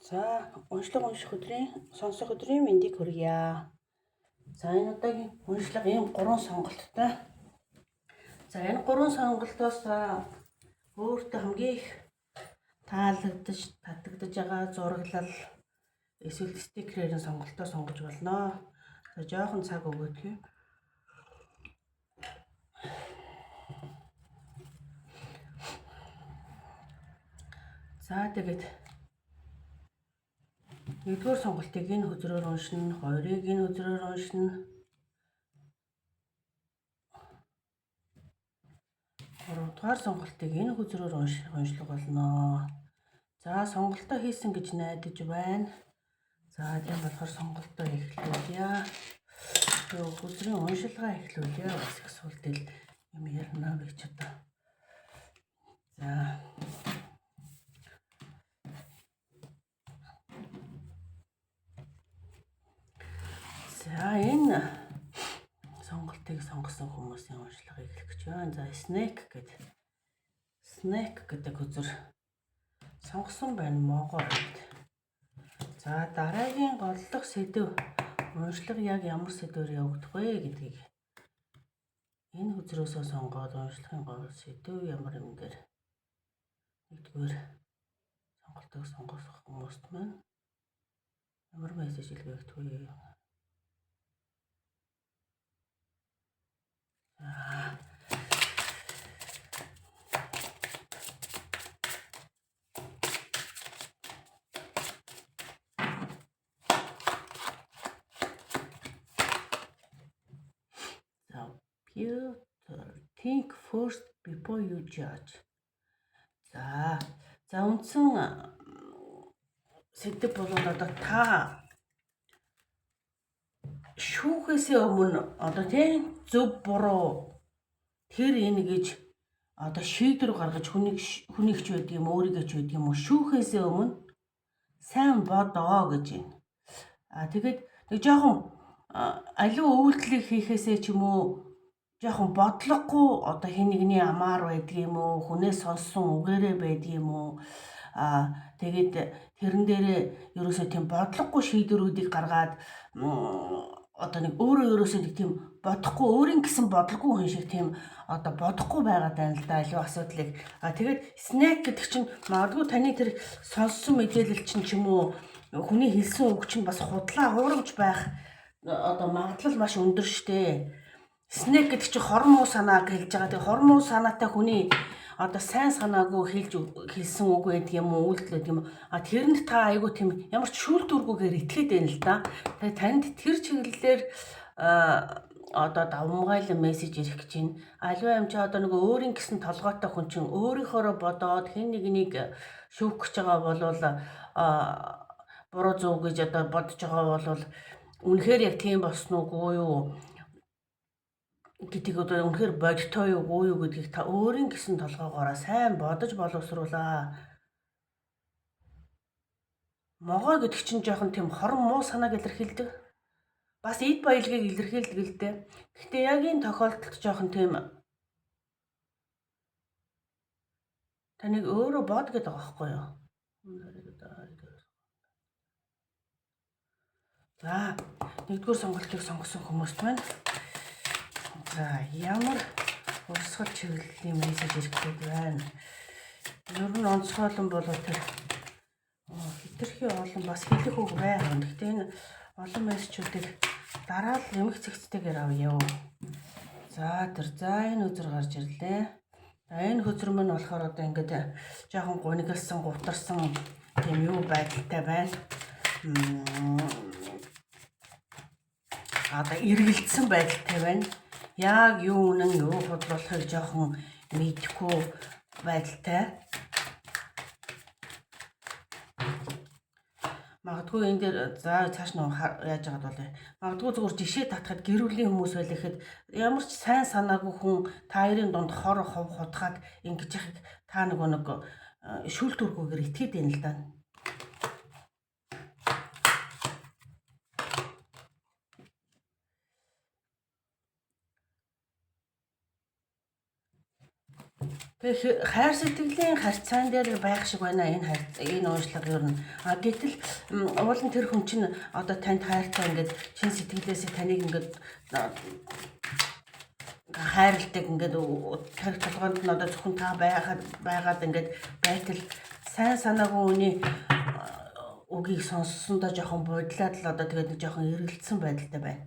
За, уншлага унших өдрийн сонсох өдрийн мэндийг хүргье. За, энэ удаагийн уншлага ийм гурван сонголттой. За, энэ гурван сонголтоос өөртөө хамгийн их таалагдаж, татагдаж байгаа зураглал эсвэл стикерээр нь сонголтоо сонгож болно. За, жоохон цаг өгөөд. За, тэгээд нэгдүгээр сонголтыг энэ хөзрөөр уншина, хоёрыг энэ хөзрөөр уншина. Гуравдугаар сонголтыг энэ хөзрөөр унших уншлага болно. За, сонголтоо хийсэн гэж найдаж байна. За, тийм болохоор сонголтоо эхлүүлье. Хөзрийн уншилгаа эхлүүлье. Бас их суулдэл юм ярина гэж одоо. За. За, энэ сонголтыг сонгосон хүмүүсийн уншлага эхлэх гэж байна. За, snake гэдэг. Snake гэдэг хөзөр сонгосон байна могоо гэдэг. За, дараагийн голлох сэдэв уншлага яг ямар сэдвээр явагдах вэ гэдгийг энэ хөзрөөсөө сонгоод уншлагын гол сэдэв ямар юм дээр нэгдүгээр сонголтыг сонгох хүмүүст маань ямар мессеж илгээгдэх вэ? За, Peter, think first before you judge. За, за үндсэн сэдэв бол одоо та шүүхээсээ өмнө одоо тийм зөв буруу тэр энэ гэж одоо шийдвэр гаргаж хүнийг хүнийг ч байдаг юм, өөрийгөө ч байдаг юм уу, шүүхээсээ өмнө сайн бодоо гэж байна. А тэгээд нэг жоохон аливаа үйлдэлийг хийхээсээ ч юм уу жоохон бодлогогүй одоо хэн нэгний амаар байдаг юм уу, хүнээс сонссон үгээрээ байдаг юм уу, а тэгээд тэрэн дээрээ ерөөсөө тийм бодлогогүй шийдвэрүүдийг гаргаад одоо нэг өөрөө ерөөсөө нэг тийм бодохгүй, өөрийн гэсэн бодлогогүй хүн шиг тийм одоо бодохгүй байгаад байна л да аливаа асуудлыг. А тэгээд snake гэдэг чинь магадгүй таны тэр сонссон мэдээлэл чинь ч юм уу хүний хэлсэн үг чинь бас худлаа хуурамч байх одоо магадлал маш өндөр штэ. Snake гэдэг чинь хор муу санаа гэж хэлж байгаа. Тэгээ хор муу санаатай хүний одоо сайн санаагүй хэлж хэлсэн үг байдаг юм уу, үйлдэл байдаг юм уу. А тэрэнд та айгүй тийм ямар ч шүүлтүүргүйгээр итгээд байна л да. Тэгээ танд тэр чиглэлээр одоо давамгайлан мессеж ирэх гэж байна. Аливаа юм чи одоо нөгөө өөрийн гэсэн толгойтой хүн чинь өөрийнхөөрөө бодоод хэн нэгнийг шүүх гэж байгаа болвол буруу зөв гэж одоо бодож байгаа болвол үнэхээр яг тийм болсон уугүй юу гэдгийг одоо үнэхээр бодтой юу гүй юу гэдгийг та өөрийн гэсэн толгоогоороо сайн бодож боловсруулаа. Могой гэдэг чинь жоохон тийм хорон муу санааг илэрхийлдэг. Бас эд баялагийг илэрхийлдэг л дээ. Гэхдээ яг энэ тохиолдолд жоохон тийм таныг өөрөө бод гэдэг байгаа байхгүй юу? За, нэгдүгээр сонголтыг сонгосон хүмүүст маань за ямар урсгал чиглэлийн мессеж ирэх гээд байна. Ер нь онцгойлон бол тэр хэтэрхий олон бас хэлэх үг байгаа. Гэхдээ энэ олон мессежүүдийг дараа л эмх цэгцтэйгээр авъя. За, тэр за энэ хөзөр гарч ирлээ. За, энэ хөзөр мань болохоор одоо ингээд жоохон гунигласан, гутарсан тийм юу байдалтай байна. Одоо эргэлдсэн байдалтай байна. Яг юу үнэн юу худлахыг жоохон мэдэхгүй байдалтай. Магадгүй энэ дээр за цааш нь яаж яагаад бол магадгүй зүгээр жишээ татахад гэр бүлийн хүмүүс байл гэхэд ямар ч сайн санаагүй хүн та хоёрын дунд хор хов хутгаад ингэж яхад та нөгөө нэг шүүлтүүргүйгээр итгээд байна л да. Тэгээ хайр сэтгэлийн харьцаан дээр байх шиг байна энэ харьцаа, энэ уушлага ер нь. А гэтэл уул нь тэр хүн чинь одоо танд хайртай, ингээд чин сэтгэлээсээ таныг ингээд хайрладаг, ингээд тэр толгойнд нь одоо зөвхөн та байгаад ингээд байтал сайн санаагүй үний үгийг сонссондоо жоохон буудлаад л одоо тэгээд нэг жоохон эргэлдсэн байдалтай байна.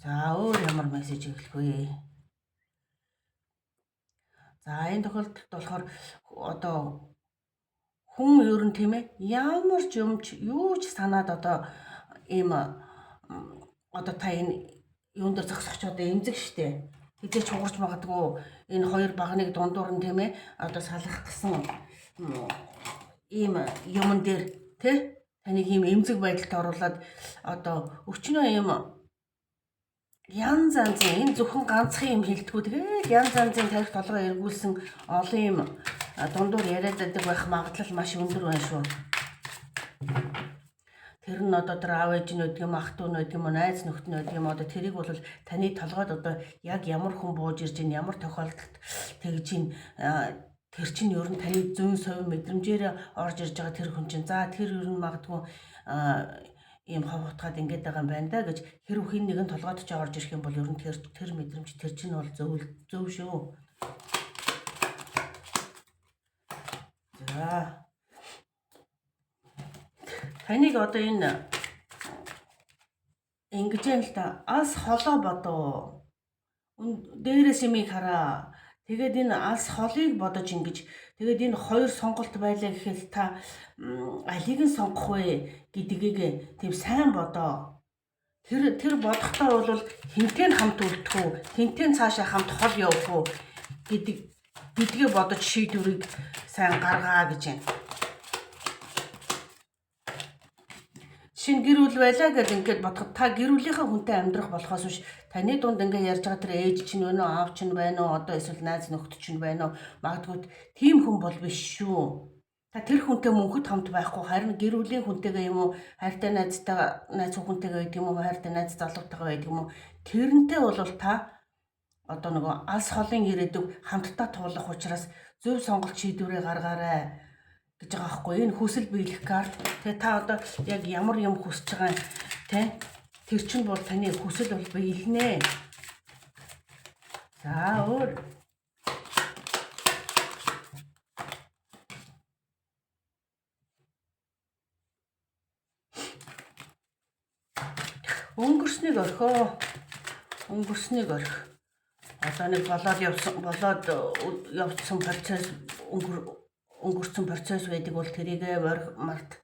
За, өөр ямар мессеж өгөх вэ? За, энэ тохиолдолд болохоор одоо хүн ер нь, тийм ээ, ямар ч юмч юу ч санаад одоо ийм одоо та энэ юун дээр зогсох ч одоо эмзэг штэ. Хэзээ ч хугарч магадгүй энэ хоёр багныг дундуур нь, тийм ээ, одоо салгах гэсэн ийм юмн дээр тий таныг ийм эмзэг байдалд оруулаад одоо өчнөө ийм янз янзын, энэ зөвхөн ганцхан юм хэлдэггүй, тэгэл янз янзын тарих толгой эргүүлсэн олон юм дундуур яриад байдаг байх магадлал маш өндөр байна шүү. Тэр нь одоо тэр аав ээж нь байдаг юм, ах дүү нь байдаг юм уу, найз нөхд нь байдаг юм, одоо тэрийг бол таны толгойд одоо яг ямар хүн бууж ирж байна, ямар тохиолдолд тэгж байна, тэр чинь ер нь таны зүүн совин мэдрэмжээр орж ирж байгаа тэр хүн чинь, за, тэр ер нь магадгүй ийм хов хутгаад ингэж байгаа юм байна да гэж хэрв хэн нэгэн толгойд ч орж ирэх юм бол ер нь тэр мэдрэмж тэр чинь бол зөв зөв шүү. За. Таныг одоо энэ ингэж юм л да. Алс холоо бодоо. Дээрээс юмыг хараа. Тэгээд энэ алс холыг бодож ингэж, тэгээд энэ хоёр сонголт байлаа гэхэд та алийг нь сонгох вэ гэдгийг тийм сайн бодоо. Тэр бодохдоо бол хэнтэй нь хамт үлдэх үү, хэнтэй нь цаашаа хамт хол явах уу гэдгээ бодож шийдвэрийг сайн гаргаа гэж байна. Жишээ нь гэр бүл байлаа гэж ингээд бодоход та гэр бүлийнхээ хүнтэй амьдрах болохоос биш, таны дунд ингээд ярьж байгаа тэр ээж чинь байна уу, аав чинь байна уу, одоо эсвэл найз нөхдөд чинь байна уу, магадгүй тийм хүн бол биш шүү. Та тэр хүнтэй мөнхөд хамт байхгүй, харин гэр бүлийн хүнтэйгээ юм уу, хайртай найзтай, найз хүүхэнтэйгээ байдаг юм уу, хайртай найз залуутайгаа байдаг юм уу, тэрнтэй бол та одоо нөгөө алс холын ирээдүг хамтдаа туулах учраас зөв сонголт шийдвэрээ гаргаарай гэж байгаа байхгүй. Энэ хүсэл биелэх карт. Тэгээ та одоо яг ямар юм хүсэж байгаа юм те, тэр чинь бол таны хүсэл бол биелнэ. За, өөр. Өнгөрснийг орхио. Өнгөрснийг орхи. Одоо нэг болоод явсан процесс, өнгөрсөн процесс байдаг бол тэрийгэ март.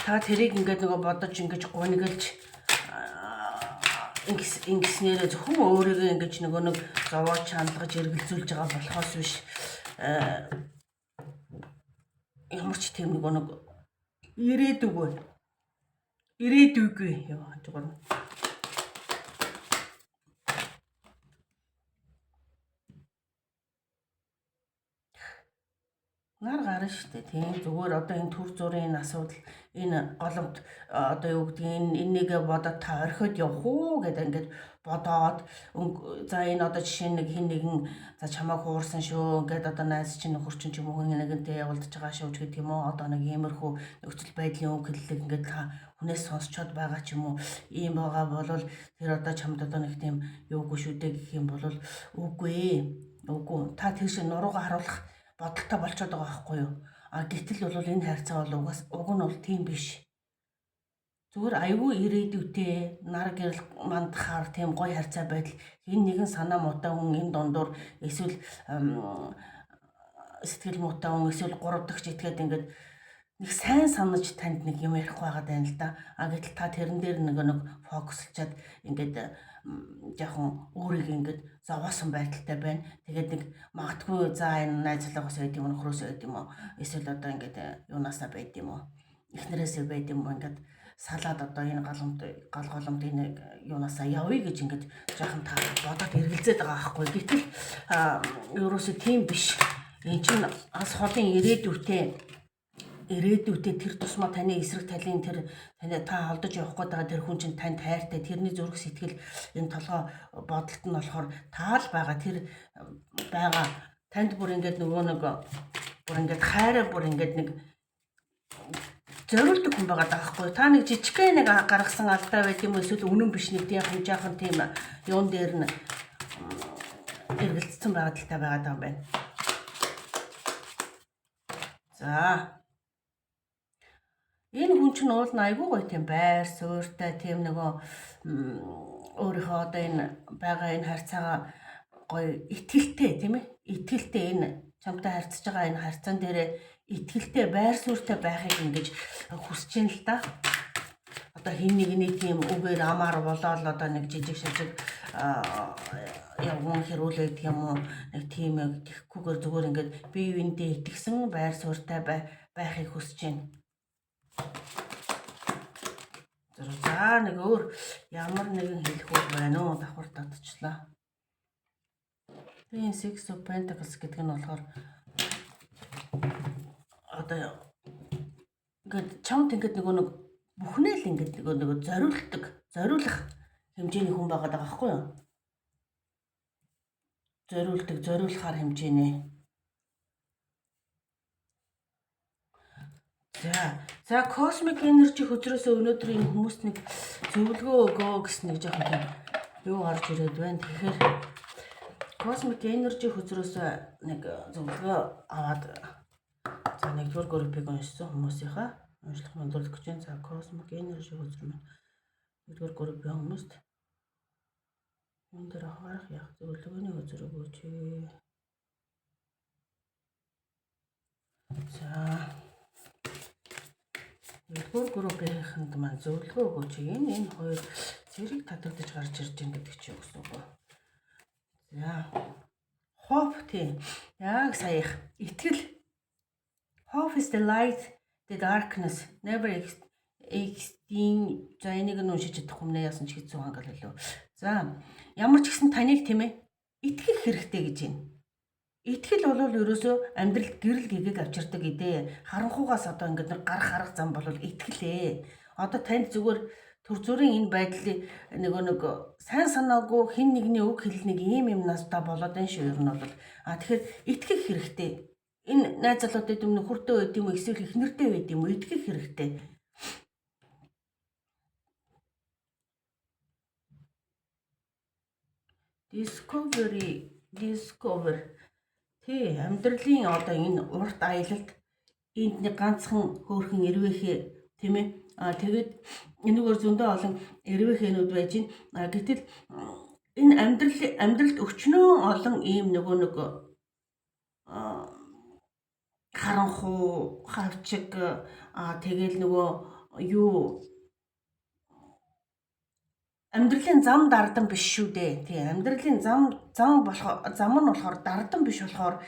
Та тэрийг ингээд нөгөө бодож, ингэж гунигэлж ингэснээрээ зөвхөн өөрийгөө ингэж нөгөө нэг зовоож, чаналгаж, эргэлзүүлж байгаа болохоос биш ямар ч тийм нөгөө нэг ирээдүйгүй ёо жугаар. Нар гарна штэ, тийм, зүгээр одоо энэ түр зуурын энэ асуудал, энэ голомт, одоо юу гэдгийг, энэ энийгээ бодоод та орхиод явах уу гэдэг ингээд бодоод, за, энэ одоо жишээ нэг хэн нэгэн, за, чамайг хуурсан шүү, ингээд одоо найз чинь, нөхөр чинь ч юм уу, хэн нэгэнтэй явуулдаж байгаа шүү гэдэг юм уу, одоо нэг иймэрхүү нөхцөл байдлын үг хэллэг ингээд та хүнээс сонсчоод байгаа ч юм уу, ийм байгаа бол тэр одоо чамд одоо нэг тийм юугүй шүү дээ гэх юм бол үгүй ээ, үгүй, та тийш нуруугаа харуулах бодолтой болчиход байгаа байхгүй юу? А гэтэл бол энэ харьцаа бол угаас уг нь бол тийм биш. Зүгээр айгүй ирээдүйтэй, нар гэрэл мандахаар тийм гоё харьцаа байдал хэн нэгэн санаа муутай хүн энэ дундуур, эсвэл сэтгэл муутай хүн, эсвэл гурав дахь итгээд ингээд нэг сайн санаж танд нэг юм ярихгүй байгаа даа л да. А гэтэл та тэрэн дээр нэг focus лчаад ингээд жоохон өөрийгөө ингээд зовоосон байдалтай байна. Тэгээд нэг магадгүй, за, энэ найзлаагаас байд юм уу, нөхрөөс байд юм уу, эсвэл одоо ингээд юунаасаа байд юм уу, эхнэрээсээ байд юм уу, ингээд салаад одоо энэ галамт гал голомт энэ юунаасаа явъя гэж ингээд жоохон та бодоод эргэлзээд байгаа байхгүй. Гэтэл ерөөсөө тийм биш. Энэ чинь алс холын ирээдүйтэй. Ирээдүйдээ тэр тусмаа таны эсрэг талын тэр таны та холдож явах гээд байгаа тэр хүн чинь танд хайртай, тэрний зүрх сэтгэл, энэ толгой бодолт нь болохоор таал байгаа, тэр байгаа танд бүр ингээд нөгөө нэг бүр ингээд хайраа бүр ингээд нэг зориулдаг хүн байгаа даахгүй. Та нэг жижигхэн нэг гаргасан алдаа байт юм уу, эсвэл үнэн биш нэг тийм хэмжээхэн тийм юун дээр нь эргэлзсэн байгаа талтай байгаа юм байна. За. Энэ хүн чинь уул нь айгүй гоё тийм байр суурьтай, тийм нөгөө өөрийнхөө одоо энэ байгаа энэ харьцаагаа гоё итгэлтэй, тийм ээ, итгэлтэй, энэ чамтай харьцаж байгаа энэ харьцаан дээрээ итгэлтэй, байр суурьтай байхыг ингэж хүсэж байна л да. Одоо хэн нэгний тийм үгээр амаар болоод одоо нэг жижиг шажиг явган хэрүүлээд юм уу, нэг тийм тэгхгүйгээр зүгээр ингээд бие биендээ итгэсэн, байр суурьтай байхыг хүсэж байна. За, нэг өөр ямар нэгэн хэлэх үг байна уу? Давхар татчихлаа. Тийм, Six of Pentacles гэдэг нь болохоор одоо ингээд чамд ингээд нөгөө нэг бүхнээ л ингээд нөгөө нөгөө зориулдаг, зориулах хэмжээний хүн байгаа даа байхгүй юу? Зориулдаг, зориулахаар хэмжээний. За, cosmic energy хөзрөөсөө өнөөдөр энэ хүмүүст нэг зөвлөгөө өгөө гэсэн нэг жоохон тийм юу гарч ирээд байна. Тэгэхээр cosmic energy хөзрөөсөө нэг зөвлөгөө аваад, за, нэгдүгээр группийг уншсан хүмүүсийнхаа уншлах өндөрлөх гэж байна. За, cosmic energy хөзөр маань нэгдүгээр группийн хүмүүст энэ дээр анхаарах яг зөвлөгөөний хөзөр өгөөч. За, нэгдүгээр группийнхэнд маань зөвлөгөө өгөөч. Энэ хоёр зэрэг татагдаж гарч ирж байна гэдэг чинь юу гэсэн үг вэ? За. Hope, тийм. Яг саях. Итгэл. Hope is the light, the darkness never extinguishes. За, энийг нь уншиж чадахгүй юм нэ, яасан ч хэцүү хангал хэлөө. За, ямар ч гэсэн таныг, тийм ээ, итгэх хэрэгтэй гэж байна. Итгэл бол ерөөсөө амьдралд гэрэл гэгээг авчирдаг идэ. Харанхугаас одоо ингээд нэг гарах арга зам бол итгэлээ. Одоо танд зүгээр төр зүрийн энэ байдлыг нөгөө нэг сайн санаагүй хэн нэгний үг хэл нэг ийм юмнаас та болоод энэ шүү ер нь бол. А тэгэхээр итгэх хэрэгтэй. Энэ найз залуудад юм, нөхөртөө байд юм уу, эсвэл эхнэртэй байд юм уу, итгэх хэрэгтэй. Discovery, discover. Тий, амьдралын одоо энэ урт аялалд энд нэг ганцхан хөөрхөн эрвээхэй, тийм ээ. А тэгээд энэгээр зөндөө олон эрвээхэнүүд байж байна. А гэтэл энэ амьдралд өчнөө олон ийм нөгөө нэг харанхуу, хавчиг, а тэгэл нөгөө юу, амьдралын зам дардан биш шүү дээ. Тий, амьдралын зам болохоор, зам нь болохоор дардан биш болохоор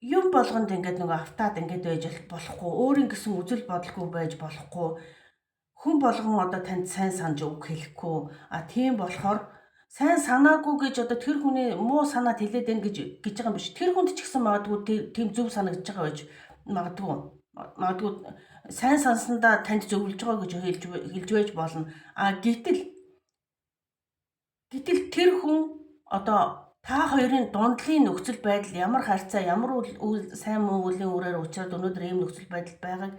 юм болгонд ингээд нөгөө автаад ингээд байж болохгүй. Өөрийн гэсэн үзэл бодолгүй байж болохгүй. Хүн болгон одоо танд сайн санаж үг хэлэхгүй. А тийм болохоор сайн санаагүй гэж одоо тэр хүний муу санаа хэлээд байна гэж байгаа юм биш. Тэр хүнд ч гэсэн магадгүй тийм зөв санагдаж байгаа байж магадгүй. Магадгүй сайн сансандаа танд зөвлөж байгаа гэж хэлж байж болно. А гэтэл тэр хүн одоо та хоёрын дундлын нөхцөл байдал, ямар харьцаа, ямар үйл сайн муу үлийн үрээр учраад өнөөдөр ийм нөхцөл байдал байгааг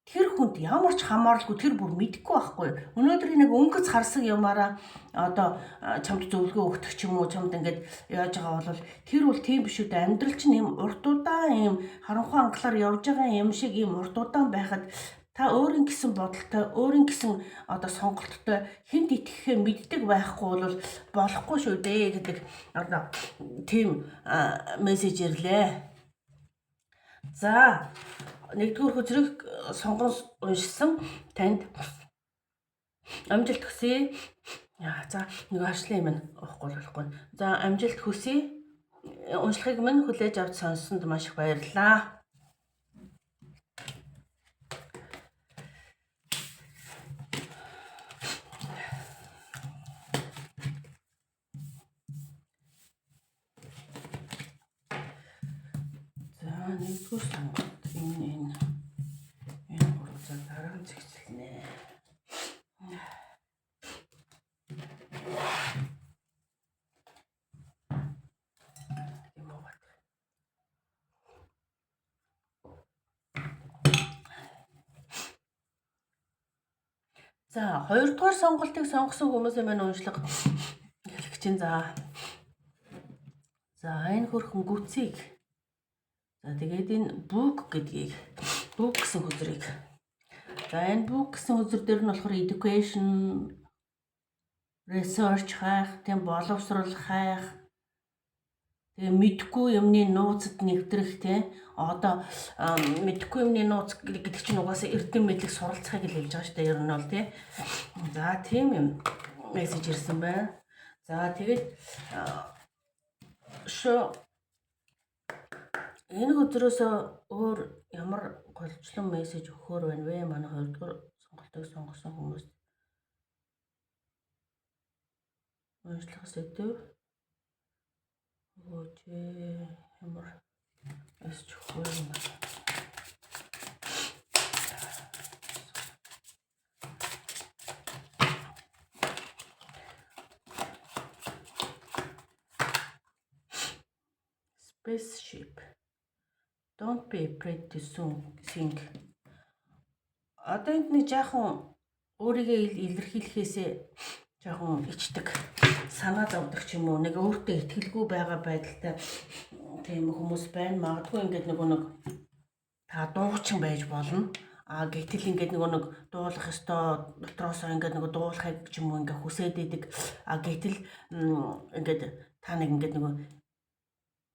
тэр хүнд ямар ч хамааралгүй, тэр бүр мэдэхгүй байхгүй. Өнөөдөр нэг өнгөц харсан юмараа одоо чамд зөвлөгөө өгдөг ч юм уу, чамд ингээд яаж байгаа бол тэр бол тийм биш үү дээ. Амьдрал чинь ийм урт удаан, ийм харанхуй ангалаар явж байгаа юм шиг ийм урт удаан байхад та өөрийн гэсэн бодолтой, өөрийн гэсэн одоо сонголттой, хүнд итгэхээ мэддэг байхгүй бол болохгүй шүү дээ гэдэг одоо тийм мессеж ирлээ. За, нэгдүгээр хөзрийг сонгон уншсан танд амжилт хүсье. За, нэг харшлын юм уухгүй болохгүй. За, амжилт хүсье. Уншлагыг минь хүлээж авч сонссонд маш их баярлалаа. За, нэгдүгээр сонголт энэ. За, хоёрдугаар сонголтыг сонгосон хүмүүсийн маань уншлага эхлэх чинь за. За, энэ хөрхөн гүцийг. За, тэгээд энэ book гэдгийг, book гэсэн хөзрийг. За, энэ book гэсэн хөзөр дээр нь болохоор education, research хайх, тийм боловсрол хайх, тэгээ мэдхгүй юмны нууцад нэвтрэх, тийм одоо мэдхгүй юмны нууц гэдэг чинь угаасаа эрдэм мэдлэг суралцахыг л хэлж байгаа шүү дээ, ер нь бол, тийм. За, тийм юм мессеж ирсэн байна. За, тэгээд шүү, энэ хөзрөөсөө өөр ямар голчлон мессеж өгөхөөр байна вэ? Манай хоёрдугаар сонголтыг сонгосон хүмүүс уншлах сэдэв өгөөч, ямар мессеж өгөх юм бэ? Spaceship. Don't be afraid to sink. Одоо энд нэг жаахан өөрийгөө илэрхийлэхээсээ жаахан ичдэг, санаа зовдөг ч юм уу, нэг өөртөө итгэлгүй байгаа байдалтай тийм хүмүүс байна. Магадгүй ингээд нөгөө нэг та дуучин байж болно. А гэтэл ингээд нөгөө нэг дуулах ёстой, дотроосоо ингээд нөгөө дуулахыг ч юм уу ингээд хүсээд идэг. А гэтэл ингээд та нэг ингээд нөгөө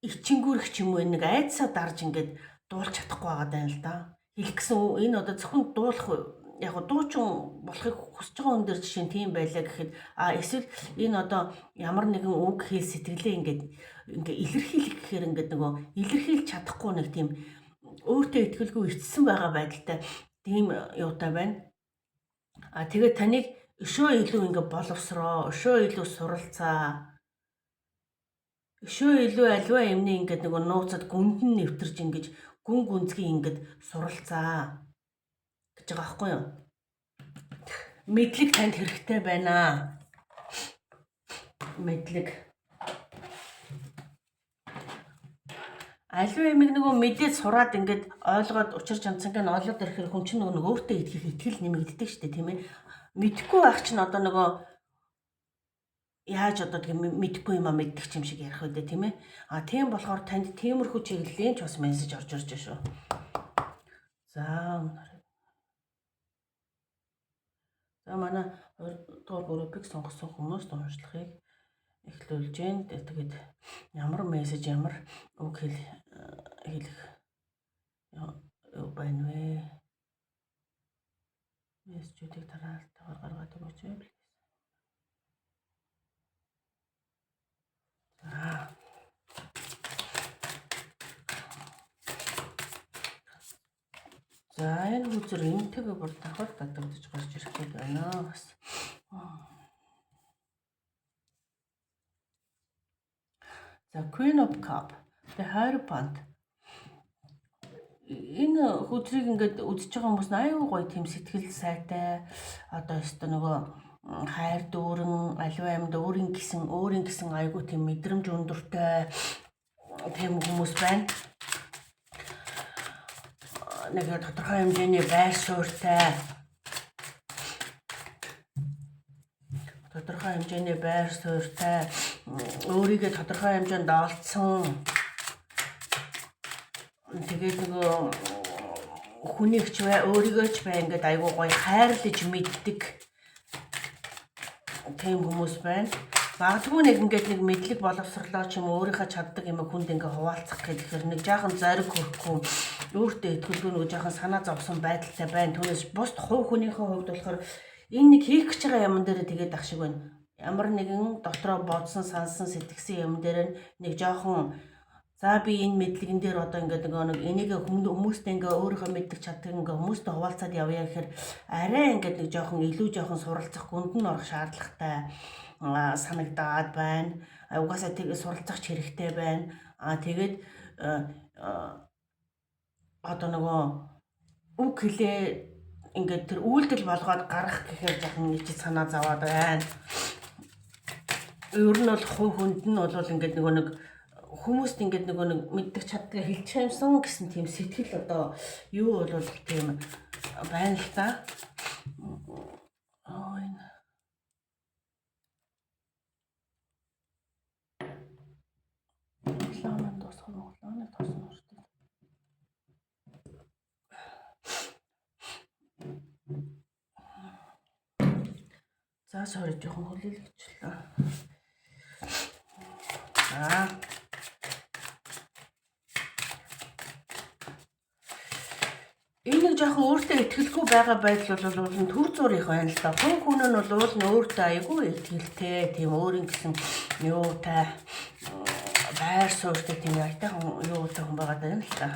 ичингүүрэх ч юм уу, нэг айдсаа дарж ингээд дуулах чадахгүй байгаа даа л да. Хэлэх гэсэн энэ одоо зөвхөн дуулах, яг го дуучин болохыг хүсэж байгаа хүн дээр жишээ нь тийм байлаа гэхэд, а эсвэл энэ одоо ямар нэгэн үг хэл сэтгэлээ ингээд ингээ илэрхийлэх гэхээр ингээд нөгөө илэрхийлж чадахгүй нэг тийм өөртөө итгэлгүй ичсэн байгаа байдалтай тийм юутай байна. А тэгээд таныг өшөө илүү ингээ боловсроо, өшөө илүү суралцаа, өшөө илүү аливаа юмны ингээд нөгөө нууцад гүндэн нэвтэрж ингэж гүн гүнзгий ингээд суралцаа гэж байгаа байхгүй юу? Мэдлэг танд хэрэгтэй байна. Мэдлэг. Аливаа юмыг нөгөө мэдээд сураад ингээд ойлгоод учир чамцанг нь олоод ирэхээр хүн чинь нөгөө өөртөө итгэх итгэл нэмэгддэг шүү дээ, тийм ээ. Мэдхгүй байх чинь одоо нөгөө яаж одоо тийм мэдхгүй юм а мэддэг юм шиг ярих үү, тийм ээ. А тийм болохоор танд тиймэрхүү чиглэлийн ч бас мессеж орж ирж шүү. За, за, манай 2 дугаар группийг сонгосон хүмүүст уншлагыг эхлүүлж гин. Тэгээд ямар мессеж, ямар үг хэлэх юу байна вэ? Мессежүүдийг тараалтайгаар гаргаад өгөөч ээ. За. За, энэ хөзөр энтэйгээ бүр давхар дадагдаж гарч ирэх гээд байна бас. За, Queen of Cup, The Hierophant. Энэ хөзрийг ингээд үзэж байгаа хүмүүс аюу гоё тийм сэтгэл сайтай, одоо өстө нөгөө хайр дүүрэн, аливаа амьд өөрийн гэсэн айгүй тийм мэдрэмж өндөртэй тийм хүмүүс байна. Нэг тодорхой хэмжээний байр суурьтай, тодорхой хэмжээний байр суурьтай, өөрийгөө тодорхой хэмжээнд олцсон. Тэгээд нөгөө хүнийг ч бай, өөрийгөө ч бай ингээд айгүй гоё хайрлаж мэддэг тийм хүмүүс байна. Магадгүй нэг ингээд нэг мэдлэг боловсрлоо ч юм уу, өөрийнхөө чаддаг юм хүнд ингээ хуваалцах гэхээр нэг жаахан зориг хөрөхгүй, өөртөө итгэлгүй, нэг жаахан санаа зовсон байдалтай байна. Түүнээс бусд хувь хүнийхээ хувьд болохоор энэ нэг хийх гэж байгаа юм дээр тэгээд ах шиг байна. Ямар нэгэн дотроо бодсон, сансан, сэтгсэн юм дээр нэг жоохон, за, би энэ мэдлэгэн дээр одоо ингээд нөгөө нэг энийг хүмүүстэй ингээ өөрийнхөө мэддэг чаддаг ингээ хүмүүстэй хуваалцаад явъя гэхээр арай ингээд нэг жоохон илүү жоохон суралцах, гүнд нь орох шаардлагатай санагдаад байна. Угаасаа тэг суралцах ч хэрэгтэй байна. А тэгээд одоо нөгөө үг хэлээ ингээд тэр үйлдэл болгоод гарах гэхээр жоохон ичид санаа зовоод байна. Ер нь бол хувь хүнд нь бол ингээд нөгөө нэг хүмүүст ингээд нөгөө нэг мэддэг чаддаг хэлчих юмсан гэсэн тийм сэтгэл одоо юу бол тийм байна л та. За, sorry, жоохон хөлөөлөгчлөө. За. Энэ нэг жоохон өөртөө итгэлгүй байгаа байдал бол уул нь төр зуурынх байна л да. Хүн хүн нь бол уул нь өөртөө айгүй итгэлтэй, тийм өөрийн гэсэн юутай, байр суурьтай, тийм аятайхан юутай хүн байгаа даа л да.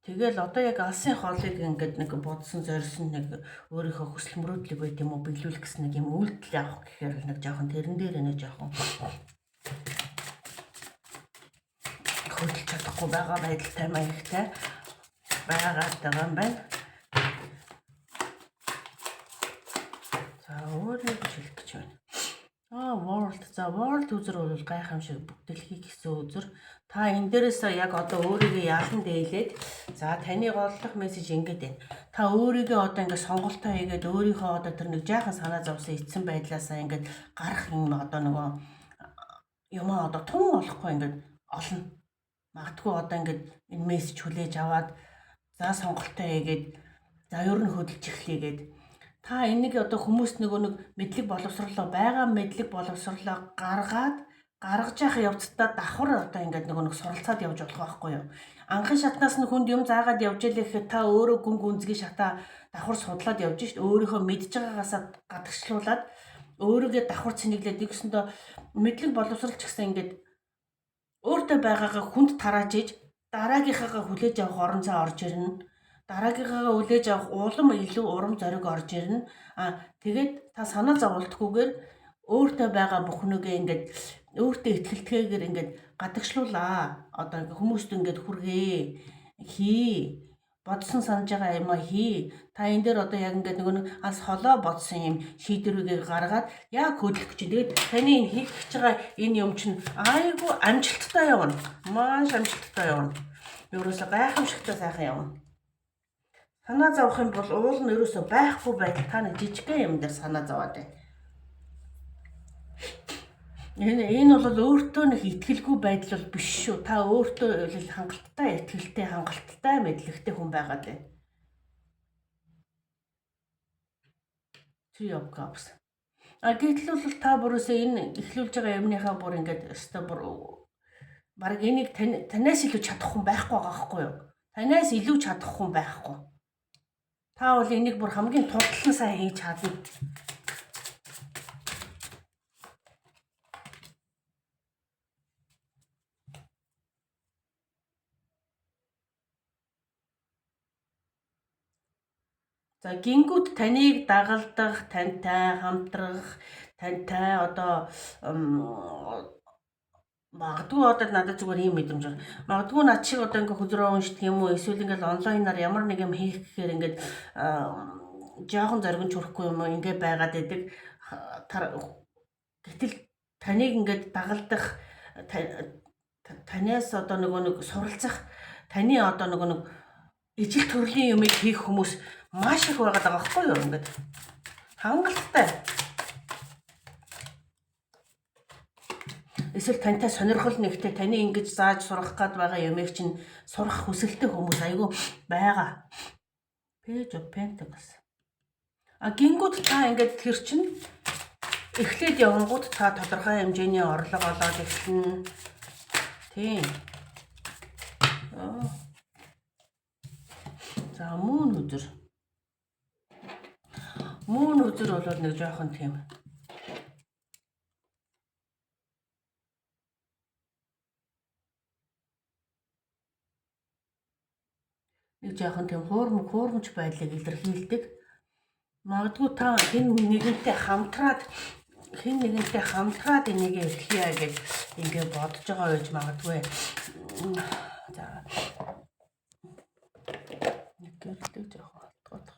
Тэгэл одоо яг алсын хоолыг ингээд нэг бодсон зорьсон, нэг өөрийнхөө хүсэл мөрөөдлийг байт юм уу, биелүүлэх гэсэн нэг юм үйлдэл авах гэхээр нэг жоохон тэрэн дээр нэг жоохон хөдөлж чадахгүй байгаа байдалтай маягтай байгаад байгаа юм байна. За, өөр нэг хэлэх гэж байна. Аа, World. За, World үзэр бол гайхамшиг, дэлхий гэсэн үзэр. Та энэ дээрээс яг одоо өөрийгөө ялан дээлээд, за, таны голлох мессеж ингэж байна. Та өөрийгөө одоо ингэ сонголтоо хийгээд, өөрийнхөө одоо тэр нэг жаахан санаа зовсон эцсэн байдлаасаа ингээд гарах юм одоо нөгөө юмаа одоо тун олохгүй ингээд олно. Магадгүй одоо ингээд энэ мессеж хүлээж аваад, за, сонголтоо хийгээд, за, ер нь хөдөлж эхлэе гээд та энийг одоо хүмүүс нөгөө нэг мэдлэг боловсрлоо байгаа, мэдлэг боловсрлоо гаргаад гаргаж явах явцдаа давхар одоо ингээд нөгөө нэг суралцаад явж болох байхгүй юу. Анхын шатнаас нь хүнд юм заагаад явж илээ гэхэд та өөрөө гүн гүнзгий шатаа давхар судлаад явж шít, өөрийнхөө мэдж байгаагаасаа гадагшлуулад, өөрийгөө давхар цэнэглээд, нэгсэндээ мэдлэг боловсрал ч гэсэн ингээд өөртөө байгаагаа хүнд тарааж иж, дараагийнхаагаа хүлээж авах орон зай орж ирнэ, дараагийнхаагаа хүлээж авах улам илүү урам зориг орж ирнэ. А тэгээд та санаа зоволтгүйгээр өөртөө байгаа бүхнүүгээ ингээд өөртөө итгэлтэйгээр ингээд гадагшлуулаа. Одоо ингээд хүмүүст ингээд хүргээ. Хий. Бодсон санаж байгаа юм а хий. Та энэ дээр одоо яг ингээд нөгөө нэг ас холоо бодсон юм шийдвэрийг гаргаад яг хөдлөх гэж. Тэгээд таны энэ хийх гэж байгаа энэ юм чинь айгүй амжилттай явна. Маш амжилттай явна. Ерөөсө гайхамшигтай сайхан явна. Санаа зовох юм бол уул нь ерөөсө байхгүй байдал, та нэг жижигхэн юм дээр санаа зовоод байна. Энэ бол өөртөө нэг итгэлгүй байдал бол биш шүү. Та өөртөө бол хангалттай итгэлтэй, хангалттай мэдлэгтэй хүн байгаад байна. Three of Cups. А гэтэл бол та бүрээсээ энэ эхлүүлж байгаа юмныхаа бүр ингээд өстой бүр баг энийг танаас илүү чадах хүн байхгүй байгаа байхгүй юу? Танаас илүү чадах хүн байхгүй. Та бол энийг бүр хамгийн турдлан сайн хийж чадна. За, гингүүд таныг дагалдах, тантай хамтрах, тантай одоо магадгүй одоо надад зүгээр ийм мэдрэмж байна. Магадгүй над шиг одоо ингээ хөзрөө уншдаг юм уу, эсвэл ингээл онлайнаар ямар нэг юм хийх гэхээр ингээд жоохон зоригч хүрэхгүй юм уу, ингээ байгаад байдаг. Гэтэл таныг ингээд дагалдах, танаас одоо нөгөө нэг суралцах, таны одоо нөгөө нэг ижил төрлийн юмыг хийх хүмүүс маш их байгаад байгаа байхгүй юу, ингээд хангалттай. Эсвэл тантай сонирхол нэгтэй, таны ингэж зааж сурах гад байгаа юмыг чинь сурах хүсэлтэй хүмүүс айгүй байгаа. Page of Pentacles. А гингүүд та ингээд тэр чинь эхлээд явангууд та тодорхой хэмжээний орлого олоод эхэлнэ. Тийм. За, Moon үзэр. Moon үзэр бол нэг жоохон тийм нэг жоохон тийм хуурмаг хуурмж байдлыг илэрхийлдэг. Магадгүй та хэн нэгэнтэй хамтраад энийг эхлэе гэж ингээ бодож байгаа байж магадгүй. За, нэг гэрлэг жоохон алдгаад.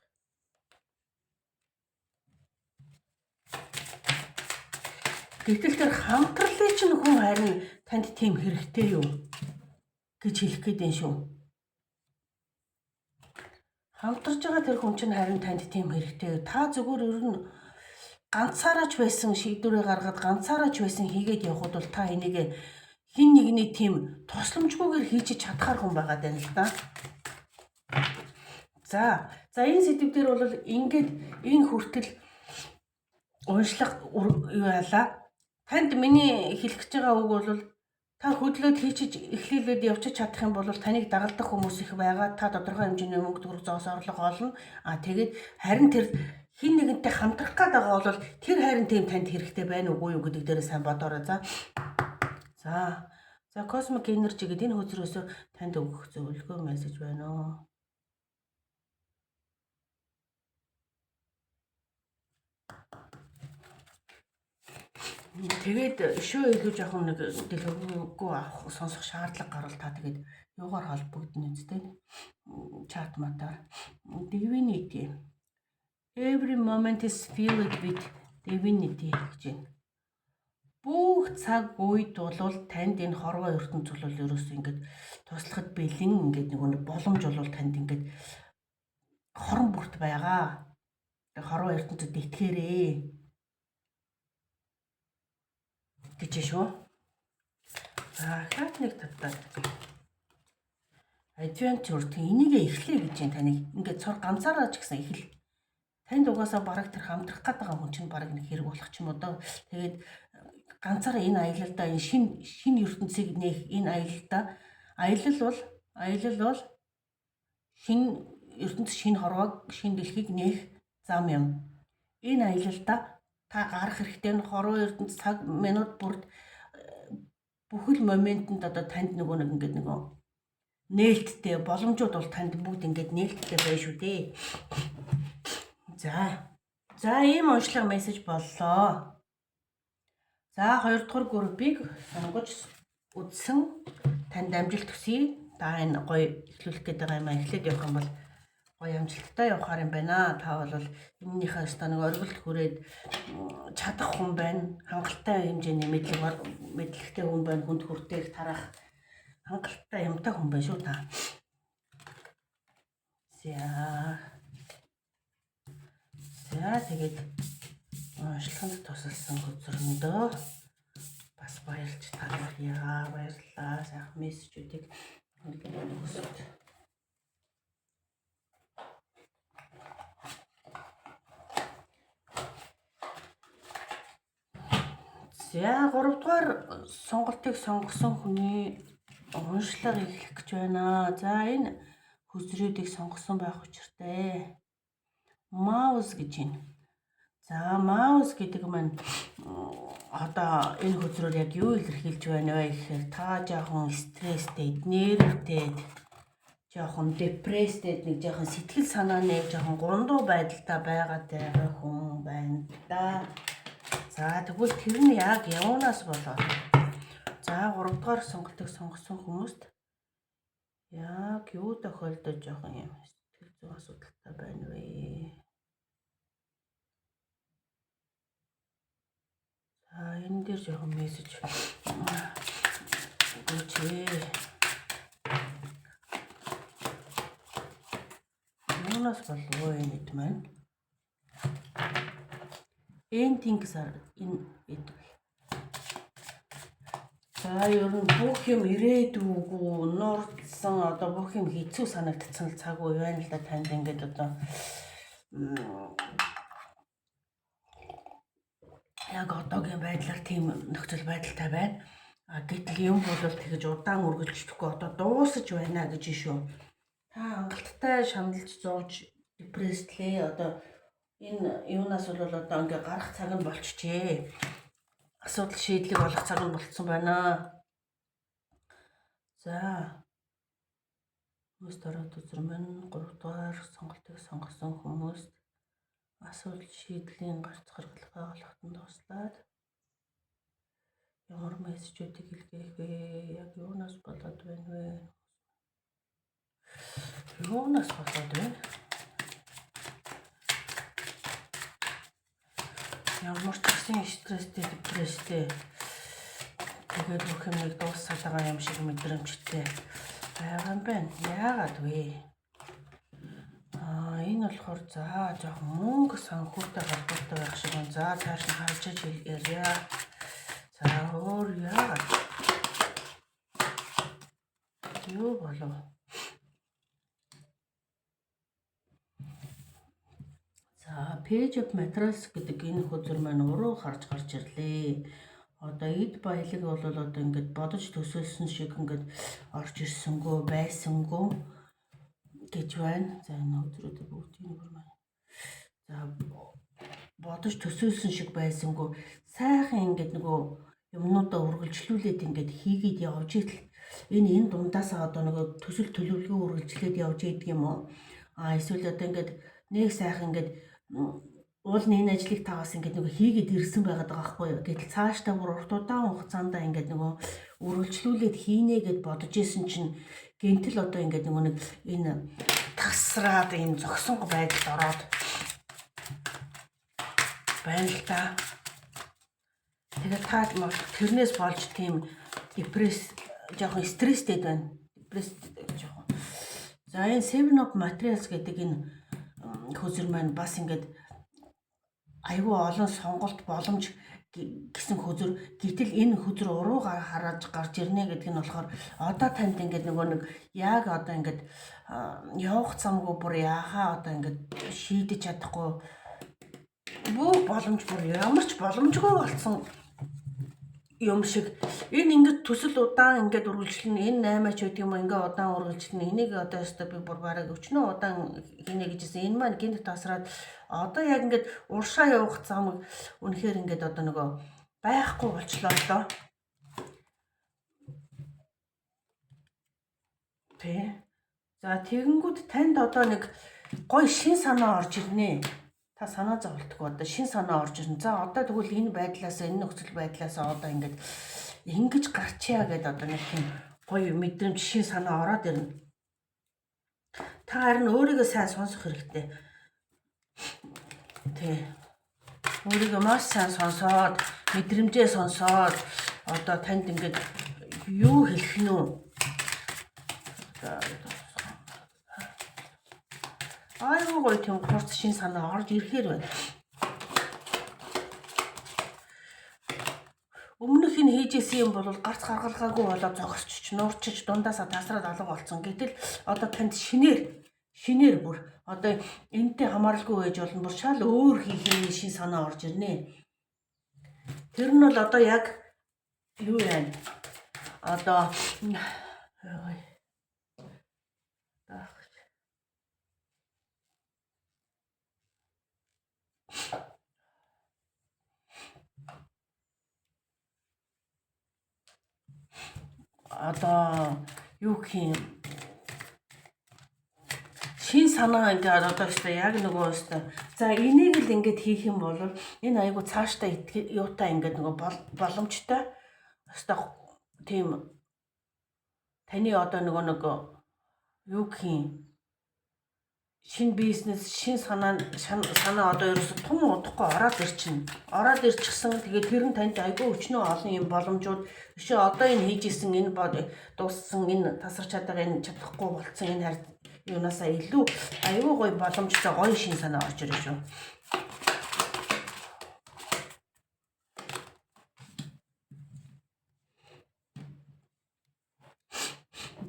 Гэтэл тэр хамтралын чинь хүн харин танд тийм хэрэгтэй юу гэж хэлэх гээд байна шүү. Хамтарч байгаа тэр хүн чинь харин танд тийм хэрэгтэй юу? Та зүгээр ер нь ганцаараа ч байсан шийдвэрээ гаргаад, ганцаараа ч байсан хийгээд явхад бол та энийг хэн нэгний тийм тусламжгүйгээр хийж чадхаар хүн байгаа даа л да. За, За, энэ сэдэв дээр бол ингээд энэ хүртэл уншлага юу яалаа. Танд миний хэлэх гэж байгаа үг бол та хөдлөөд хийчиж эхлүүлээд явчих чадах юм бол таныг дагалдах хүмүүс их байгаа. Та тодорхой хэмжээний мөнгө төгрөг, зоос, орлого олно. А тэгээд харин тэр хэн нэгэнтэй хамтрах гээд байгаа бол тэр харин тийм танд хэрэгтэй байна уугүй юу гэдэг дээрээ сайн бодоорой. За. За. За, Cosmic Energy гэдэг энэ хөзрөөсөө танд өгөх зөвлөгөө мессеж байна уу? Тэгээд өшөө илүү жоохон нэг дэлгэрэнгүй авах, сонсох шаардлага гарвал та тэгээд юугаар холбогдно үстэй, чат матаар. Divinity. Every moment is filled with divinity гэж байна. Бүх цаг үед бол танд энэ хорвоо ертөнц бол ерөөсөө ингээд туслахад бэлэн, ингээд нэг боломж бол танд ингээд хорон бүрт байгаа. Хорвоо ертөнцөд итгээрээ гэж шүү. За, хат нэг тавтаа. Adventure, тэг энийгээ эхлэе гэж юм таныг. Ингээд цор ганцаараа ч гэсэн эхэл. Танд угаасаа бараг тэр хамтрах гээд байгаа хүн чинь бараг нэг хэрэг болох ч юм уу доо. Тэгээд ганцаараа энэ аялалдаа, энэ шинэ ертөнцийг нээх энэ аялалдаа, аялал бол шинэ ертөнц, шинэ хорвоог, шинэ дэлхийг нээх зам юм. Энэ аялалдаа та гарах хэрэгтэй нь хорвоо ертөнц цаг минут бүрд, бүхэл моментод одоо танд нөгөө нэг ингээд нөгөө нээлттэй боломжууд бол танд бүгд ингээд нээлттэй байна шүү дээ. За. За, ийм уншлага мессеж боллоо. За, хоёрдугаар группийг сонгож үзсэн танд амжилт хүсье. Та энэ гоё эхлүүлэх гээд байгаа юм а, эхлээд явах юм бол гоё амжилттай явахаар юм байна. Та бол энэнийхээ өстө нэг оргилд хүрээд чадах хүн байна. Хангалттай хэмжээний мэдлэг, мэдлэгтэй хүн байна. Хүнд хүртээх тарах хангалттай юмтай хүн байна шүү та. За. За, тэгээд уншлаганд тусалсан хөзрөндөө бас баярлж талархъя. Баярлалаа. Сайхан мессежүүдийг хүргэн өгсөд. За, 3 дугаар сонголтыг сонгосон хүний уншлага эхлэх гэж байна. За, энэ хөзрүүдийг сонгосон байх учиртай. Mouse гэж байна. За, mouse гэдэг маань одоо энэ хөзрөөр яг юу илэрхийлж байна вэ гэхээр та жоохон стресстэй, нервтэй, жоохон депресстэй, нэг жоохон сэтгэл санааны жоохон гундуу байдалтай байгаад байгаа хүн байна да. За, тэгвэл тэр нь яг юунаас болоод? За, 3 дугаар сонголтыг сонгосон хүмүүст яг юу тохиолдож жоохон юм сэтгэл зүйн асуудалтай байна вэ? За, энэ дээр жоохон мессеж өгөөч ээ. Юунаас болов вэ энэ эд маань? Ending сар энэ эд. За, ер нь бүх юм ирээдүйгүй нурдсан, одоо бүх юм хэцүү санагдсан л цаг үе байна л да танд. Ингээд одоо яг одоогийн байдлаар тийм нөхцөл байдалтай байна. А гэтэл юм бол тэгэж удаан үргэлжлэхгүй, одоо дуусаж байна гэж шүү. Та хангалттай шаналж зовж депресслээ. Одоо энэ юунаас бол одоо ингээ гарах цаг нь болчихжээ. Асуудал шийдлэг болох цаг нь болцсон байна. За. Хүмүүс тарот үзэр минь, 3 дугаар сонголтыг сонгосон хүмүүст асуудал шийдлийн гарц гаргалгаа олоход нь туслаад ямар мессежүүдийг илгээх вэ? Яг юунаас болоод байна вэ? Юунаас болоод байна? Ямар ч гэсэн стресстэй, депресстэй, тэгээд бүх юм нэг дуусаад байгаа юм шиг мэдрэмжтэй байгаа юм байна. Яагаад вэ? Аа, энэ болохоор за жоохон мөнгө санхүүтэй холбоотой байх шиг байна. За, цааш нь харж ярья. За, өөр яагаад? Юу болов? Page of Materials гэдэг энэ хөзөр маань уруу харж гарч ирлээ. Одоо эд баялаг бол одоо ингээд бодож төсөөлсөн шиг ингээд орж ирсэнгүү байсангүй гэж байна. За, энэ хөзрүүдээ бүгдийг бүр маань. За, бодож төсөөлсөн шиг байсангүй сайхан ингээд нөгөө юмнуудаа үргэлжлүүлээд ингээд хийгээд явж итэл энэ дундаасаа одоо нөгөө төсөл төлөвлөгөө үргэлжлээд явж идэг юм уу? А эсвэл одоо ингээд нэг сайхан ингээд уул нь энэ ажлыг та бас ингээд нөгөө хийгээд ирсэн байгаад байгаа байхгүй юу. Гэтэл цаашдаа бүр урт удаан хугацаанд ингээд нөгөө үргэлжлүүлээд хийнэ гэд бодож исэн чинь гэнэтэл одоо ингээд нөгөө нэг энэ тасраад энэ зогсонго байдалд ороод байна л да. Тэгээд та тэрнээс болж тийм депресс, жоохон стресстэй байна. Депресс жоохон. За, энэ Seven of Materials гэдэг энэ хөзөр маань бас ингээд айгүй олон сонголт, боломж гэсэн хөзөр. Гэтэл энэ хөзөр уруу хараад гарч ирнэ гэдэг нь болохоор одоо танд ингээд нөгөө нэг яг одоо ингээд явах замгүй, бүр яхаа одоо ингээд шийдэж чадахгүй, бүх боломж бүр ямар ч боломжгүй болсон юм шиг. Энэ ингээд төсөл удаан ингээд үргэлжлэнэ, энэ 8 ч гэдэг юм, ингээ удаан үргэлжлэнэ. Энийг одоо ёстой би бүр бараг өчнөө удаан хийнэ гэжсэн. Энэ маань гэнэт тасраад одоо яг ингээд уршаа явах зам үнэхээр ингээд одоо нөгөө байхгүй болчлоо л доо. Тэ. За, тэгэнгүүт танд одоо нэг гой шин санаа орж ирнэ. Та санаа зовлтгүй, одоо шин санаа орж ирнэ. За, одоо тэгвэл энэ байдлаас, энэ нөхцөл байдлаас одоо ингээд ингэж гарчъя гэдээ одоо нэг тийм гоё мэдрэмж, шин санаа ороод ирнэ. Та харин өөрийгөө сайн сонсох хэрэгтэй. Тэ. Өөрийгөө маш сайн сонсоод, мэдрэмжээ сонсоод, одоо танд ингээд юу хэлэх нь вэ? За, айгүй гоё тийм хурц шин санаа орж ирэхээр байна. Өмнөх нь хийжсэн юм бол гарц гаргалгаагүй болоод зогсчих, нуурчиж, дундаасаа тасраад алга болцсон. Гэтэл одоо танд шинээр бүр одоо энэтэй хамааралгүй байж болно. Бүр шал өөр хийх юм шин санаа орж ирнэ. Тэр нь бол одоо яг юу яана? Одоо ой. Даах. Одоо юу гэх юм, шин санаа ингээд одоо өстой яг нөгөө өстой. За, энийг л ингээд хийх юм бол энэ айгу цаашдаа юутай ингээд нөгөө боломжтой өстой тийм таны одоо нөгөө нэг юу гэх юм, шинэ бизнес, шин санаа санаа одоо ерөөсө тун удахгүй ороод ирчихнэ. Ороод ирчихсэн. Тэгээд тэр нь танд айгүй өчнөө олон юм боломжууд өшөө одоо энэ хийж исэн энэ дууссан, энэ тасарч чадгаа, энэ чадахгүй болцсон энэ харь юунаасаа илүү айгүй гоё боломжтой гоё шин санаа орж ирж шүү.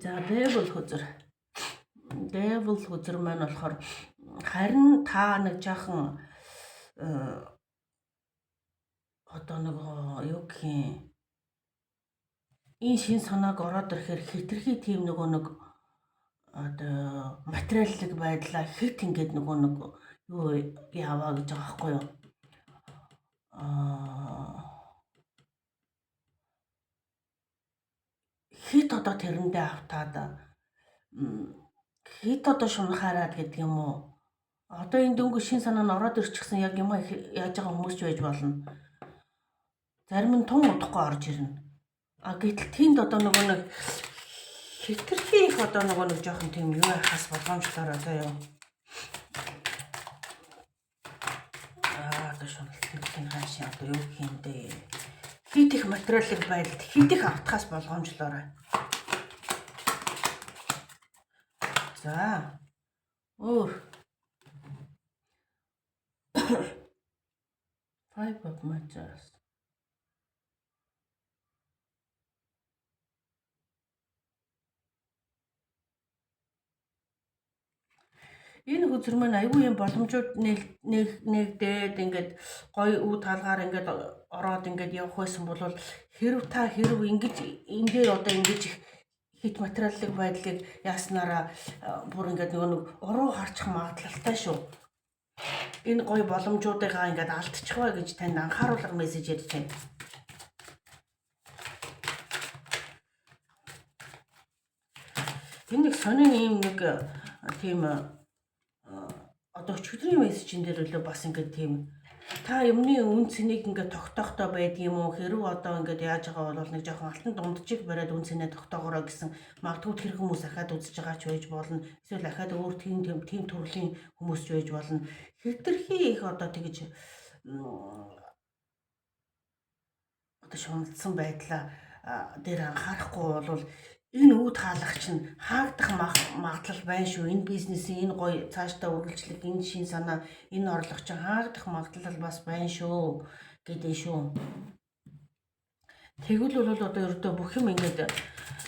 За, Devil хөзөр. Devil хөзөр маань болохоор харин та нэг жаахан одоо нэг юу гэх юм, энэ шин санааг ороод ирэхээр хэтэрхий тийм нөгөө нэг одоо материаллык байдлаа хэт ингээд нөгөө нэг юу яваа гэж байгаа байхгүй юу? Хэт одоо тэрэндээ автаад, хэт одоо шунхаарад гэдэг юм уу? Одоо энэ дөнгөж шин санаа нь ороод ирчихсэн, яг юм яаж байгаа хүмүүс ч байж болно. Зарим нь тун удахгүй орж ирнэ. А гэтэл тэнд одоо нөгөө нэг хэтэрхий их одоо нөгөө нэг жоохон тийм юу яхаас болгоомжлоорой заяа. Аа, одоо шуналт хаашаа одоо юу гэх юм бэ? Хэт их материалын байдалд хэт их автахаас болгоомжлоорой. За. Өөр. Five of Matches. Энэ хөзөр маань айгүй юм боломжууд нээгдээд ингээд гоё үе талгаар ингээд ороод ингээд явах байсан бол хэрв та хэрв ингэж энэ дээр одоо ингэж их хэт материаллык байдлыг яаснараа бүр ингээд нөгөө нэг уруу харчих магадлалтай шүү. Энэ гоё боломжуудыгаа ингээд алдчих вэ гэж танд анхааруулга мессеж ярьж байна. Энэ нэг сонин ийм нэг тийм одоо өчигдрийн мессежин дээр үлээ бас ингээд тийм та юмны үн цэнийг ингээд тогтоохтой байдаг юм уу? Хэрв одоо ингээд яаж байгаа бол нэг жоохон алтан дунджийг бариад үн цэнээ тогтоогоорой гэсэн, магадгүй тэр хүмүүс ахаад үзэж байгаа ч байж болно. Эсвэл ахаад өөр тийм тийм тийм төрлийн хүмүүс ч байж болно. Хэтэрхий их одоо тэгж одоо шуналтсан байдлаа дээр анхаарахгүй бол энэ үе таалах чинь хаагдах магадлал байна шүү. Энэ бизнесийн энэ гоё цаашдаа үргэлжлэх энэ шин санаа, энэ орлого чинь хаагдах магадлал бас байна шүү гэдэг шүү. Тэгвэл бол одоо ердөө бүх юм ингээд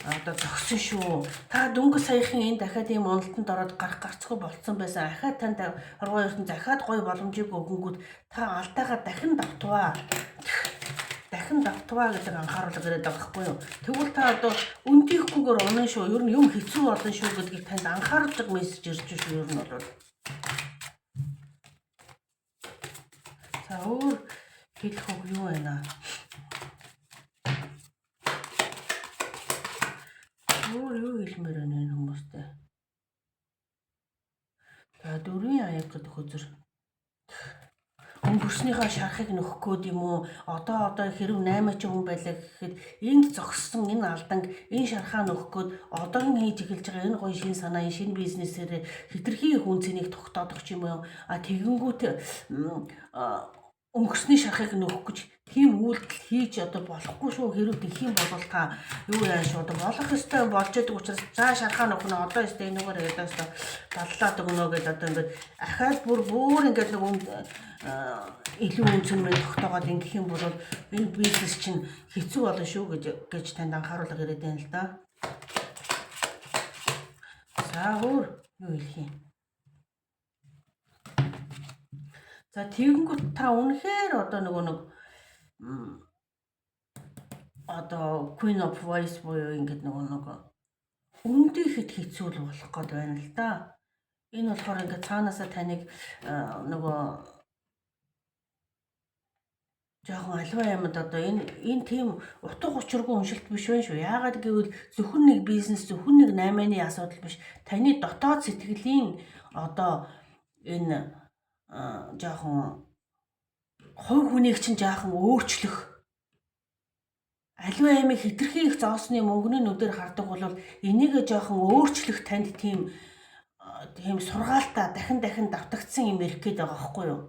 одоо зогсон шүү. Та дөнгөж саяхан энэ дахиад ийм уналтанд ороод гарах гарцгүй болцсон байсан. Ахаад танд хорвоо ертөнц дахиад гоё боломжийг өгөнгүүт та алдаагаа дахин давтваа. Дахин давтваа гэдэг анхааруулга ирээд байгаа байхгүй юу? Тэгвэл та одоо өндийхгүйгээр унана шүү. Ер нь юм хэцүү болно шүү гэдгийг танд анхааруулж байгаа мессеж ирж шүү ер нь бол. За, өөр хэлэх үг юу байна? Өөр юу хэлмээр байна энэ хүмүүстэй? За, дөрвийн аяг гэдэг хөзөр өнгөрснийхөө шарахыг нөхөх гээд юм уу? Одоо хэрв 8 ч хүн байлаа гэхэд энд зогссон энэ алданг, энэ шархаа нөхөх гээд одоогийн хийж эхэлж байгаа энэ гоё шин санаа, энэ шинэ бизнесээр хэтэрхий их үн цэнийг тогтоодох ч юм уу? А тэгэнгүүт өнгөрсний шарахыг нөхөх гэж тийм үйлдэл хийж одоо болохгүй шүү. Хэрв тэгэх юм бол та юу яа шүү, одоо болох ёстой болж идэг учраас за шархаа нөхнө, одоо ёстой энүүгээр одоо ёстой баллаад өгнө гэдээ одоо ингээд ахаад бүр бүр ингээд нэг илүү үнцэн мэн тогтоогоод ингэх юм бол энэ бизнес чинь хэцүү болно шүү гэж танд анхааруулга ирээд байна л да. За, өөр юу хэлэх юм? За, тэгэнгүүт та үнэхээр одоо нөгөө нэг одоо Queen of Voice буюу ингээд нөгөө нэг өндийхэд хэцүү л болох гээд байна л да. Энэ болохоор ингээд цаанаасаа таныг нөгөө жоохон альва юмд одоо энэ тийм утга учиргүй уншилт биш байх шүү. Яагаад гэвэл зөвхөн нэг бизнес, зөвхөн нэг 8-ны асуудал биш. Таны дотоод сэтгэлийн одоо энэ жоохон хувь хүнийг чинь жаахан өөрчлөх, аливаа амийг хэтэрхий их зоосны мөнгөний нүдээр хардаг бол энийг жоохон өөрчлөх танд тийм тийм сургаалта дахин дахин давтагдсан юм ирэх гээд байгаа байхгүй юу?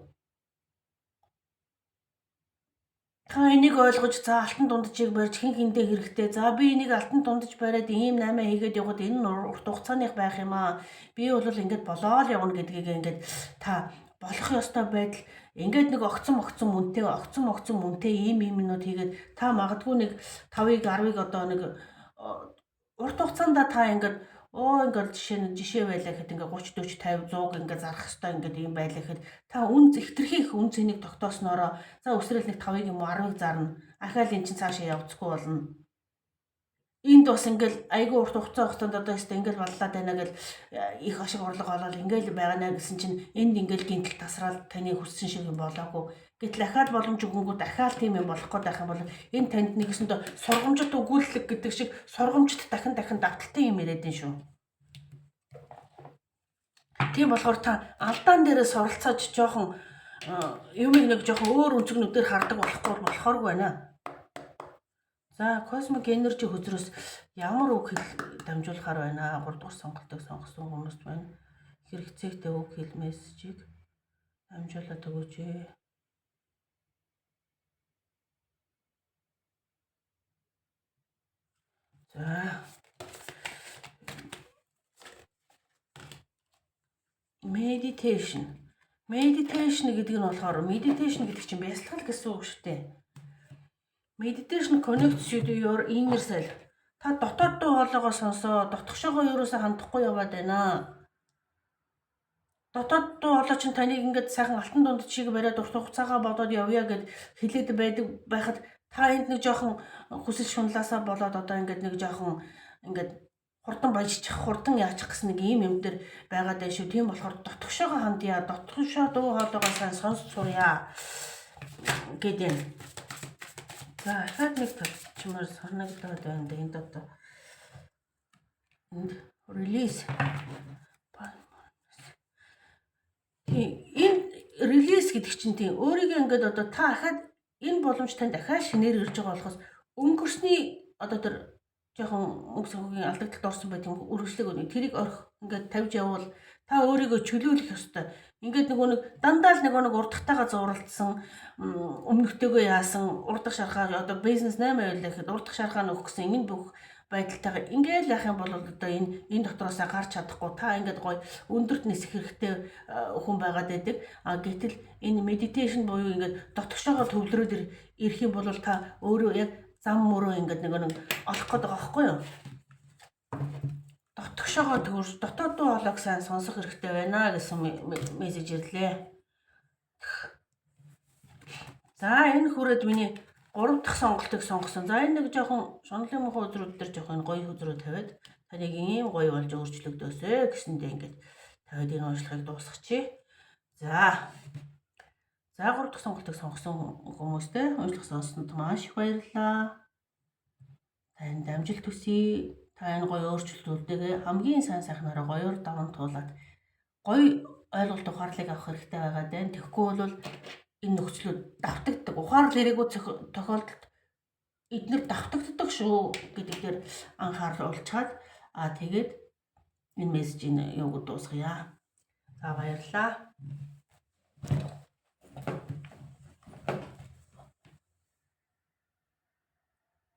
Та энийг ойлгож, за, алтан дунджийг барьж хэн хэндээ хэрэгтэй. За, би энийг алтан дундаж бариад ийм 8 хийгээд явхад энэ нь урт хугацааных байх юм аа. Би бол ингээд болоод явна гэдгийг ингээд та болох ёстой байдал ингээд нэг огцон огцон мөнтэй, огцон огцон мөнтэй ийм юмнууд хийгээд та магадгүй нэг 5-ыг 10-ыг одоо нэг урт хугацаанд та ингээд оо ингээд жишээ нь жишээ байлаа гэхэд ингээд 30 40 50 100 ингээд зарах ёстой ингээд юм байлаа гэхэд та үн хэтэрхий их үн цэнийг тогтоосноороо за өсрөөл нэг 5-ыг юм уу 10-ыг зарна. Ахаал эн чинь цаашаа явцгүй болно. Энд бас ингээл айгүй урт хугацаанд одоо өстө ингээл баллаад байна гэл их ашиг орлого олоод ингээл байгаа нэ гэсэн чинь энд ингээл гинтэл тасраал таны хүссэн шиг юм болоогүй. Гэтэл ахаал боломж өгөнгүү дахиад тийм юм болох гээд байх юм бол энэ танд нэгсэндээ сургамжит өгүүлэлэг гэдэг шиг сургамжит дахин дахин давталтай юм яриад энэ шүү. Тийм болохоор та алдаан дээрээ суралцааж жоохон юмыг нэг жоохон өөр өнцгнүүдээр хардаг болохгүй болохооргүй байна. За, Cosmic Energy хөзрөөс ямар үг хэл дамжуулахаар байна? 3 дугаар сонголтыг сонгосон хүмүүст байна. Хэрэгцээтэй үг хэл мессежийг дамжуулаад өгөөч ээ. За. Meditation. Meditation гэдэг нь болохоор, meditation гэдэг чинь бясалгал гэсэн үг шүү дээ. Meditation connects you to your inner self. Та дотоод дуу хоолойгоо сонсоо, дотгошоогоо ерөөсөө хандахгүй яваад байна. Дотоод дуу хоолой чинь таныг ингээд сайхан алтан дунд чиг бариад урт хугацаагаа бодоод явъя гэд хэлээд байдаг байхад та энд нэг жоохон хүсэл шунлаасаа болоод одоо ингээд нэг жоохон ингээд хурдан баяжчих, хурдан яачих гэсэн нэг ийм юм дээр байгаад байна шүү. Тийм болохоор дотгошоогоо хандъя, дотгошоо дуу хоолойгоо сайн сонсч сурья гэдэг юм. За, ахаад нэг тавьчмаар санагдаад байна. Энд одоо энд release. Тийм, энэ release гэдэг чинь тийм өөрийгөө ингээд одоо та ахаад энэ боломж танд дахиад шинээр ирж байгаа болохоос өнгөрсний одоо тэр жоохон мөнгө санхүүгийн алдагдлалд орсон байдаг юм, үргэлжлэг өгнө. Тэрийг орхи ингээд тавьж явбал та өөрийгөө чөлөөлөх ёстой. Ингээд нөгөө нэг дандаа л нөгөө нэг урдахтайгаа зуралдсан, өмнөхтэйгөө яасан, урдах шархаа, одоо бизнес 8 байлаа гэхэд урдах шархаа нөхөх гэсэн энэ бүх байдалтайгаа ингээл яах юм бол одоо энэ дотроосоо гарч чадахгүй, та ингээд гоё өндөрт нисэх хэрэгтэй хүн байгаад байдаг. А гэтэл энэ meditation буюу ингээд дотгошоогоо төвлөрөөд ирэх юм бол та өөрөө яг зам мөрөө ингээд нэг олох гээд байгаа байхгүй юу? Дотгошоогоо төвөрж, дотоод дуу хоолойг сайн сонсох хэрэгтэй байна гэсэн мессеж ирлээ. За, энэ хүрээд миний 3 дахь сонголтыг сонгосон. За, энэ нэг жоохон шуналын муухай хөзрүүд дээр жоохон гоё хөзрөө тавиад, таныг ийм гоё болж өөрчлөгдөөсэй гэсэндээ ингээд тавиад энэ уншлагыг дуусгачих. За. За, 3 дахь сонголтыг сонгосон хүмүүстээ уншлах сонссонд маш их баярлалаа. Танд амжилт хүсье. Та энэ гоё өөрчлөлтүүдээ хамгийн сайн сайхнаараа гоёор даван туулаад гоё ойлголт, ухаарлыг авах хэрэгтэй байгаа даа. Тэгэхгүй бол энэ нөхцлүүд давтагддаг. Ухаарал ирээгүй тохиолдолд эднэр давтагддаг шүү гэдэг дээр анхааруулчаад, тэгээд энэ мессежийн юуг дуусгая. За, баярлалаа.